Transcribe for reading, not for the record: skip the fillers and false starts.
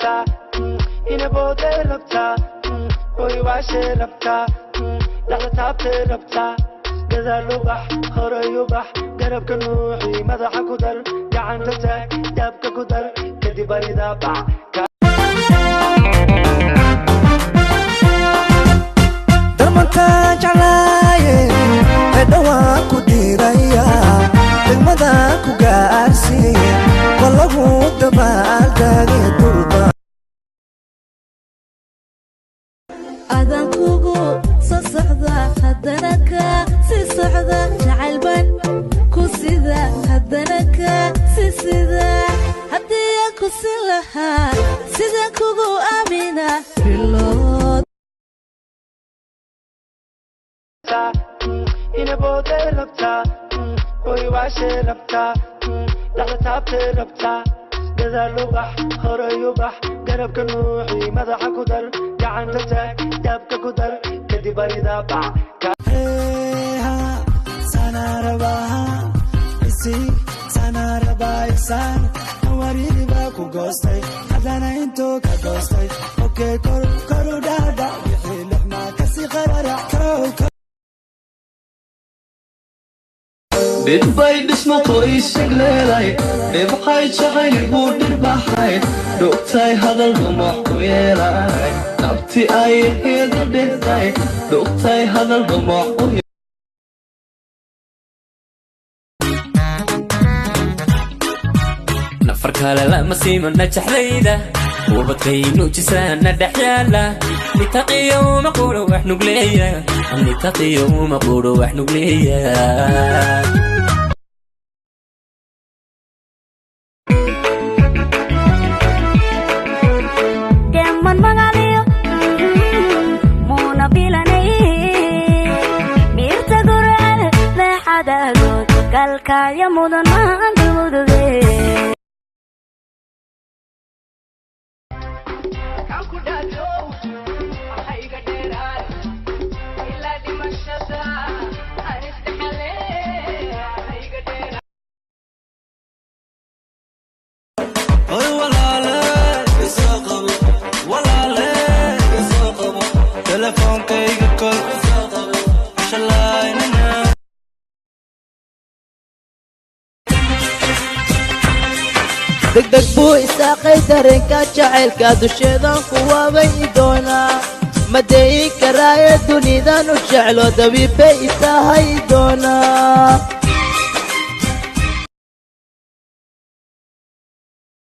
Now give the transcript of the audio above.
Inabooday rabtaa, hoy waashay rabtaa, dhexda taabtay rabtaa, gadaal u bax, horay u bax, garabka nuuxi, madaxa ku dar, gacanta taag, daabka ku dar, kadib aridaa bax. Darmantaan jeclaaye ee dhowaan ku diiraya, degmadaan ku gaarsiiye, ma lagu dabaaldage durba. Adaan kugu soo socda, haddana ka sii socda, jacaylban ku sida, haddana ka sii sida. Haddii aan ku sin lahaa, sidaan kugu aamina bilood. Inabooday rabtaa, hoy waashay rabtaa, dhexda taabtay rabtaa, gadaal u bax, horay u bax, garabka nuuxi, madaxa ku dar, gacanta taag, daabka ku dar, kadib aridaa bax. Sanarabaa ku goostay, haddana intuu ka goostay, okey, kor koru dhaadhac, wixii lixmaa kasii qararac. Dhidbay dhismo qoysag leeday, dhibxay jacayligu dhirbaxay, dhugtay hadal dhumuc ku yeelay, nabti ay heedu dhehday, dhugtay hadal dhumuc u. Nafar kale lama siimana jaxdayda, ubadkaynu jisaana dhex yaala, nitaqiyo uma quro wax nugleeya, nitaqiyo uma quro wax nugleeya. Dheeman magaaliyo muuna bilanay, miirta gurcal meexadagood, galkaayo mudan maanta muduge. Oy walaale, isoo qabo, walaale isoo qabo, telefoonkayga kor isoo qabo, shalaynana. Degdeg buu isaaqay dareenka jacaylka, dusheedan kuwaabay i doonaa, ma deyi karaaye dunidan u jeclo, dabiibbay itahay doonaa.